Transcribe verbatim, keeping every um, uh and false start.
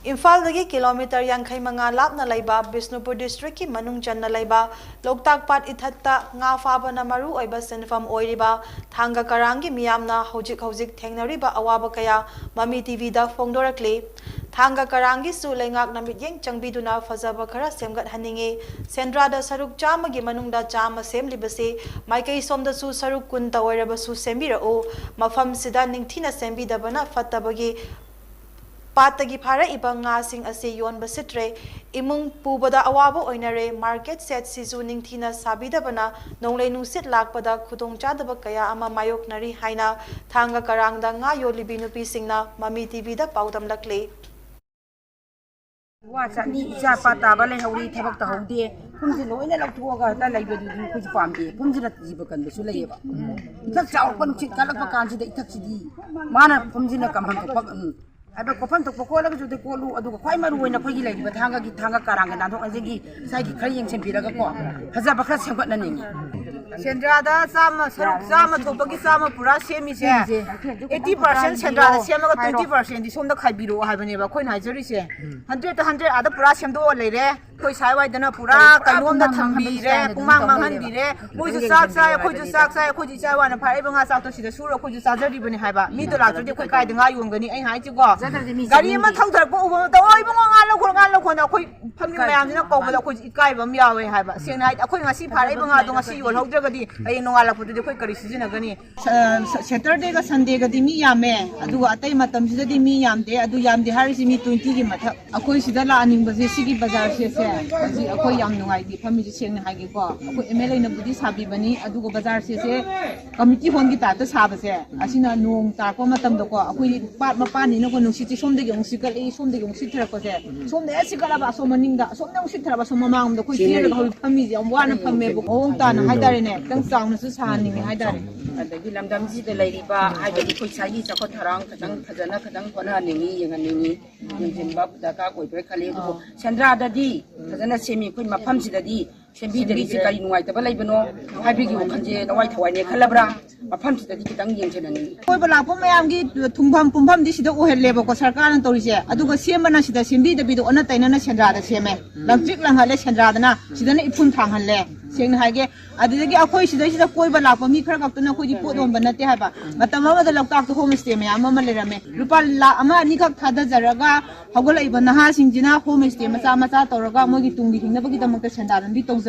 ꯏꯝꯐꯥꯜꯗꯒꯤ ꯀꯤꯂꯣꯃꯤꯇꯔ ꯌꯥꯡꯈꯩ ꯃꯉꯥ ꯂꯥꯞꯅ ꯂꯩꯕ ꯕꯤꯁꯅꯨꯄꯨꯔ ꯗꯤꯁꯇ꯭ꯔꯤꯛꯀꯤ ꯃꯅꯨꯡ ꯆꯟꯅ ꯂꯩꯕ ꯂꯣꯛꯇꯥꯛ ꯄꯥꯠ ꯏꯊꯠꯇ ꯉꯥ ꯐꯥꯕꯅ ꯃꯔꯨ ꯑꯣꯏꯕ ꯁꯤꯟꯐꯝ ꯑꯣꯏꯔꯤꯕ ꯊꯥꯡꯒ ꯀꯔꯥꯡꯒꯤ ꯃꯤꯌꯥꯝꯅ ꯍꯧꯖꯤꯛ ꯍꯧꯖꯤꯛ ꯊꯦꯡꯅꯔꯤꯕ ꯑꯋꯥꯕ ꯀꯌꯥ ꯃꯃꯤ ꯇꯤꯚꯤꯗ ꯐꯣꯡꯗꯣꯔꯛꯂꯤ꯫ ꯊꯥꯡꯒ ꯀꯔꯥꯡꯒꯤꯁꯨ ꯂꯩꯉꯥꯛꯅ ꯃꯤꯠꯌꯦꯡ ꯆꯪꯕꯤꯗꯨꯅ ꯐꯖꯕ ꯈꯔ ꯁꯦꯝꯒꯠꯍꯟꯅꯤꯡꯏ꯫ ꯁꯦꯟꯗ꯭ꯔꯥꯗ ꯁꯔꯨꯛ ꯆꯥꯝꯃꯒꯤ ꯃꯅꯨꯡꯗ ꯆꯥꯝꯃ ꯁꯦꯝꯂꯤꯕꯁꯤ ꯃꯥꯏꯀꯩ ꯁꯣꯝꯗꯁꯨ ꯁꯔꯨꯛ ꯀꯨꯟꯇ ꯑꯣꯏꯔꯕꯁꯨ ꯁꯦꯝꯕꯤꯔꯛꯎ꯫ ꯃꯐꯝꯁꯤꯗ ꯅꯤꯡꯊꯤꯅ ꯁꯦꯝꯕꯤꯗꯕꯅ ꯐꯠꯇꯕꯒꯤ ꯄꯥꯠꯇꯒꯤ ꯐꯥꯔꯛꯏꯕ ꯉꯥꯁꯤꯡ ꯑꯁꯤ ꯌꯣꯟꯕ ꯁꯤꯠꯇ꯭ꯔꯦ꯫ ꯏꯃꯨꯡ ꯄꯨꯕꯗ ꯑꯋꯥꯕ ꯑꯣꯏꯅꯔꯦ꯫ ꯃꯥꯔꯀꯦꯠ ꯁꯦꯠꯁꯤꯁꯨ ꯅꯤꯡꯊꯤꯅ ꯁꯥꯕꯤꯗꯕꯅ ꯅꯣꯡꯂꯩ ꯅꯨꯡꯁꯤꯠ ꯂꯥꯛꯄꯗ ꯈꯨꯗꯣꯡꯆꯥꯗꯕ ꯀꯌꯥ ꯑꯃ ꯃꯥꯌꯣꯛꯅꯔꯤ ꯍꯥꯏꯅ ꯊꯥꯡꯒ ꯀꯔꯥꯡꯗ ꯉꯥ ꯌꯣꯜꯂꯤꯕꯤ ꯅꯨꯄꯤꯁꯤꯡꯅ ꯃꯃꯤ ꯇꯤꯚꯤꯗ ꯄꯥꯎꯗꯝꯂꯛꯂꯤ꯫ ꯋꯥ ꯆꯠꯅꯤ, ꯏꯆꯥ ꯄꯥ ꯇꯥꯕ ꯂꯩꯍꯧꯔꯤ, ꯊꯕꯛ ꯇꯧꯍꯧꯗꯦ꯫ ꯐꯨꯝꯁꯦ ꯂꯣꯏꯅ ꯂꯧꯊꯣꯛꯑꯒ ꯍꯦꯛꯇ ꯂꯩꯕꯗꯨꯗꯤ ꯑꯩꯈꯣꯏꯁꯨ ꯄꯥꯝꯗꯦ꯫ ꯐꯨꯝꯁꯤꯅ ꯖꯤꯕ ꯀꯟꯕꯁꯨ ꯂꯩꯌꯦꯕ꯫ ꯏꯊꯛ ꯆꯥꯎꯔꯛꯄ ꯅꯨꯡꯁꯤꯠ ꯀꯜꯂꯛꯄ ꯀꯥꯟꯁꯤꯗ ꯏꯊꯛꯁꯤꯗꯤ ꯃꯥꯅ ꯐꯨꯝꯁꯤꯅ ꯀꯝꯐꯝ ꯊꯣꯛꯄ, ꯎꯝ, ꯍꯥꯏꯕ ꯀꯣꯠꯐꯝ ꯊꯣꯛꯄ ꯀꯣꯠꯂꯒꯁꯨ ꯑꯗꯨ ꯀꯣꯠꯂꯨ꯫ ꯑꯗꯨꯒ ꯈ꯭ꯋꯥꯏ ꯃꯔꯨ ꯑꯣꯏꯅ ꯑꯩꯈꯣꯏꯒꯤ ꯂꯩꯔꯤꯕ ꯊꯥꯡꯒꯒꯤ, ꯊꯥꯡꯒ ꯀꯔꯥꯡꯒꯤ ꯅꯥꯟꯊꯣꯛ ꯅꯥꯟꯁꯤꯟꯒꯤ ꯉꯁꯥꯏꯒꯤ ꯈꯔ ꯌꯦꯡꯁꯤꯟꯕꯤꯔꯒꯀꯣ, ꯐꯖꯕ ꯈꯔ ꯁꯦꯝꯒꯠꯅꯅꯤꯡꯉꯤ꯫ ꯁꯦꯟꯗ꯭ꯔꯥꯗ ꯆꯥꯝꯃ, ꯁꯔꯨꯛ ꯆꯥꯝꯃ ꯊꯣꯛꯄꯒꯤ ꯆꯥꯝꯃ ꯄꯨꯔꯥ ꯁꯦꯝꯃꯤꯁꯦ, ꯁꯦꯝꯃꯤꯁꯦ, eighty percent ꯁꯦꯟꯗ꯭ꯔꯥꯗ ꯁꯦꯝꯃꯒ twenty percent ꯗꯤ ꯁꯣꯝꯗ ꯈꯥꯏꯕꯤꯔꯛꯑꯣ ꯍꯥꯏꯕꯅꯦꯕ ꯑꯩꯈꯣꯏꯅ ꯍꯥꯏꯖꯔꯤꯁꯦ꯫ Hundred ꯇ hundred ꯑꯥꯗ ꯄꯨꯔꯥ ꯁꯦꯝꯗꯣꯛꯑ ꯂꯩꯔꯦ꯫ ꯑꯩꯈꯣꯏ ꯁ꯭ꯋꯥꯏꯋꯥꯏꯗꯅ ꯄꯨꯔꯥ ꯀꯩꯅꯣꯝꯗ ꯊꯝꯕꯤꯔꯦ, ꯄꯨꯡꯃꯥꯡ ꯃꯥꯡꯍꯟꯕꯤꯔꯦ꯫ ꯃꯣꯏꯁꯨ ꯆꯥꯛ ꯆꯥꯏ, ꯑꯩꯈꯣꯏꯁꯨ ꯆꯥꯛ ꯆꯥꯏ, ꯑꯩꯈꯣꯏꯁꯨ ꯏꯆꯥ ꯏꯋꯥꯅ ꯐꯥꯔꯛꯏꯕ ꯉꯥ ꯆꯥꯛꯇꯣ ꯁꯤꯗ ꯁꯨꯔ ꯑꯩꯈꯣꯏꯁꯨ ꯆꯥꯖꯔꯤꯕꯅꯦ ꯍꯥꯏꯕ꯫ ꯃꯤꯗꯣ ꯂꯥꯛꯇ꯭ꯔꯗꯤ ꯑꯩꯈꯣꯏ ꯀꯥꯏꯗ ꯉꯥ ꯌꯣꯟꯒꯅꯤ? ꯑꯩ ꯍꯥꯏꯁꯤꯀꯣ, ꯒꯥꯔꯤ ꯑꯃ ꯊꯧꯊꯔꯛꯄ ꯎꯕ ꯃꯇꯝꯗ, "ꯑꯣ, ꯏꯕꯨꯡꯉꯣ, ꯉꯥ ꯂꯧꯈꯣ, ꯉꯥ ꯂꯧꯈꯣꯅ" ꯑꯩꯈꯣꯏ ꯐꯝꯃꯤ ꯃꯌꯥꯝꯁꯤꯅ ꯀꯧꯕꯗ ꯑꯩꯈꯣꯏꯁꯨ ꯏꯀꯥꯏꯕ ꯑꯃ ꯌꯥꯎꯋꯦ ꯍꯥꯏꯕ꯫ ꯁꯦꯡꯅ ꯍꯥꯏꯗꯤ, ꯑꯩꯈꯣꯏ ꯉꯁꯤ ꯐꯥꯔꯛꯏꯕ ꯉꯥꯗꯣ ꯉꯁꯤ ꯌꯣꯜꯍꯧꯗ꯭ꯔꯒꯗꯤ ꯍꯌꯦꯡ ꯅꯣꯡꯉꯥꯜꯂꯛꯄꯗꯗꯤ ꯑꯩꯈꯣꯏ ꯀꯔꯤ ꯁꯤꯖꯤꯟꯅꯒꯅꯤ? ꯁꯦꯇꯔꯗꯦꯒ ꯁꯟꯗꯦꯒꯗꯤ ꯃꯤ ꯌꯥꯝꯃꯦ, ꯑꯗꯨꯒ ꯑꯇꯩ ꯃꯇꯝꯁꯤꯗꯗꯤ ꯃꯤ ꯌꯥꯝꯗꯦ꯫ ꯑꯗꯨ ꯌꯥꯝꯗꯦ ꯍꯥꯏꯔꯤꯁꯤ ꯃꯤ twenty ꯒꯤ ꯃꯊꯛ꯫ ꯑꯩꯈꯣꯏ ꯁꯤꯗ ꯂꯥꯛꯍꯟꯅꯤꯡꯕꯁꯦ, ꯁꯤꯒꯤ ꯕꯖꯥꯔꯁꯦ, ꯁꯦ, ꯍꯧꯖꯤꯛ ꯑꯩꯈꯣꯏ ꯌꯥꯝ ꯅꯨꯡꯉꯥꯏꯇꯦ ꯐꯝꯃꯤꯁꯦ, ꯁꯦꯡꯅ ꯍꯥꯏꯒꯦꯀꯣ꯫ ꯑꯩꯈꯣꯏ MLA ꯅꯕꯨꯗꯤ ꯁꯥꯕꯤꯕꯅꯤ, ꯑꯗꯨꯒ ꯕꯖꯥꯔꯁꯦ, ꯁꯦ, community hall ꯒꯤ type ꯇ ꯁꯥꯕꯁꯦ, ꯑꯁꯤꯅ ꯅꯣꯡ ꯇꯥꯔꯛꯄ ꯃꯇꯝꯗꯀꯣ, ꯑꯩꯈꯣꯏ ꯄꯥꯠ ꯃꯄꯥꯟꯅꯤꯅꯀꯣ, ꯅꯨꯡꯁꯤꯠꯁꯦ ꯁꯣꯝꯗꯒꯤ ꯑꯃꯨꯛ ꯁꯤꯠꯀꯠꯂꯛꯏ, ꯁꯣꯝꯗꯒꯤ ꯑꯃꯨꯛ ꯁꯤꯠꯊꯔꯛꯄꯁꯦ, ꯁꯣꯝꯗ ꯍꯦꯛ ꯁꯤꯠꯀꯠꯂꯕ ꯑꯁꯣꯝ ꯃꯅꯤꯡꯗ, ꯑꯁꯣꯝꯗ ꯑꯃꯨꯛ ꯁꯤꯠꯊꯔꯕ ꯑꯁꯣꯝ ꯃꯃꯥꯡꯂꯣꯝꯗ ꯑꯩꯈꯣꯏ ꯆꯦꯜꯂꯒ ꯍꯧꯖꯤꯛ ꯐꯝꯃꯤꯁꯦ ꯌꯥꯝ ꯋꯥꯅ ꯐꯝꯃꯦꯕ꯫ ꯃꯑꯣꯡ ꯇꯥꯅ ꯍꯥꯏꯇꯥꯔꯦꯅꯦ, ꯈꯤꯇꯪ ꯆꯥꯎꯅꯁꯨ ꯁꯥꯍꯟꯅꯤꯡꯉꯦ ꯍꯥꯏꯇꯥꯔꯦ꯫ ꯑꯗꯒꯤ ꯂꯝꯗꯝꯁꯤꯗ ꯂꯩꯔꯤꯕ, ꯍꯥꯏꯕꯗꯤ ꯑꯩꯈꯣꯏ ꯁ꯭ꯋꯥꯏꯒꯤ ꯆꯥꯎꯈꯠ ꯊꯧꯔꯥꯡ ꯈꯤꯇꯪ ꯐꯖꯅ ꯈꯤꯇꯪ ꯍꯣꯠꯅꯍꯟꯅꯤꯡꯉꯤ, ꯌꯦꯡꯍꯟꯅꯤꯡꯉꯤ, ꯌꯦꯡꯁꯤꯟꯕ ꯗꯔꯀꯥꯔ ꯑꯣꯏꯕ꯭ꯔꯥ ꯈꯜꯂꯤ꯫ ꯑꯗꯨꯕꯨ ꯁꯦꯟꯗ꯭ꯔꯥꯗꯗꯤ ꯐꯖꯅ ꯁꯦꯝꯃꯤ꯫ ꯑꯩꯈꯣꯏ ꯃꯐꯝꯁꯤꯗꯗꯤ ꯁꯦꯝꯕꯤꯗ꯭ꯔꯤꯁꯦ ꯀꯔꯤ ꯅꯨꯡꯉꯥꯏꯇꯕ ꯂꯩꯕꯅꯣ ꯍꯥꯏꯕꯒꯤ ꯋꯥꯈꯜꯁꯦ ꯊꯋꯥꯏ ꯊꯋꯥꯏꯅꯦ ꯈꯜꯂꯕ꯭ꯔꯥ? ꯃꯐꯝꯁꯤꯗꯗꯤ ꯈꯤꯇꯪ ꯌꯦꯡꯁꯤꯟꯍꯟꯅꯤꯡꯉꯤ꯫ ꯀꯣꯏꯕ ꯂꯥꯛꯄ ꯃꯌꯥꯝꯒꯤ ꯊꯨꯡꯐꯝ ꯄꯨꯝꯐꯝꯗꯤ ꯁꯤꯗ ꯑꯣꯏꯍꯜꯂꯦꯕꯀꯣ ꯁꯔꯀꯥꯔꯅ ꯇꯧꯔꯤꯁꯦ, ꯑꯗꯨꯒ ꯁꯦꯝꯕꯅ ꯁꯤꯗ ꯁꯦꯝꯕꯤꯗꯕꯤꯗ ꯑꯣꯟꯅ ꯇꯩꯅꯅ ꯁꯦꯟꯗ꯭ꯔꯥꯗ ꯁꯦꯝꯃꯦ꯫ ꯂꯪꯇ꯭ꯔꯤꯛ ꯂꯪꯍꯜꯂꯦ ꯁꯦꯟꯗ꯭ꯔꯥꯗꯅ, ꯁꯤꯗꯅ ꯏꯐꯨꯟ ꯊꯥꯡꯍꯜꯂꯦ꯫ ꯁꯦꯡꯅ ꯍꯥꯏꯒꯦ, ꯑꯗꯨꯗꯒꯤ ꯑꯩꯈꯣꯏ ꯁꯤꯗꯩꯁꯤꯗ ꯀꯣꯏꯕ ꯂꯥꯛꯄ ꯃꯤ ꯈꯔ ꯈꯛꯇꯅ ꯑꯩꯈꯣꯏꯗꯤ ꯄꯣꯠ ꯌꯣꯟꯕ ꯅꯠꯇꯦ ꯍꯥꯏꯕ꯫ ꯃꯇꯝ ꯑꯃꯗ ꯂꯣꯛꯇꯥꯛꯇ ꯍꯣꯝ ꯁ꯭ꯇꯦ ꯃꯌꯥꯝ ꯑꯃ ꯂꯩꯔꯝꯃꯦ꯫ ꯂꯨꯄꯥ ꯂꯥꯈ ꯑꯃ ꯑꯅꯤꯈꯛ ꯊꯥꯗꯖꯔꯒ ꯍꯧꯒꯠꯂꯛꯏꯕ ꯅꯍꯥꯁꯤꯡꯁꯤꯅ ꯍꯣꯝ ꯁ꯭ꯇꯦ ꯃꯆꯥ ꯃꯆꯥ ꯇꯧꯔꯒ ꯃꯣꯏꯒꯤ ꯇꯨꯡꯒꯤ ꯍꯤꯡꯅꯕꯒꯤꯗꯃꯛꯇ ꯁꯦꯟꯗꯥ ꯂꯝꯕꯤ ꯇꯧꯖꯕ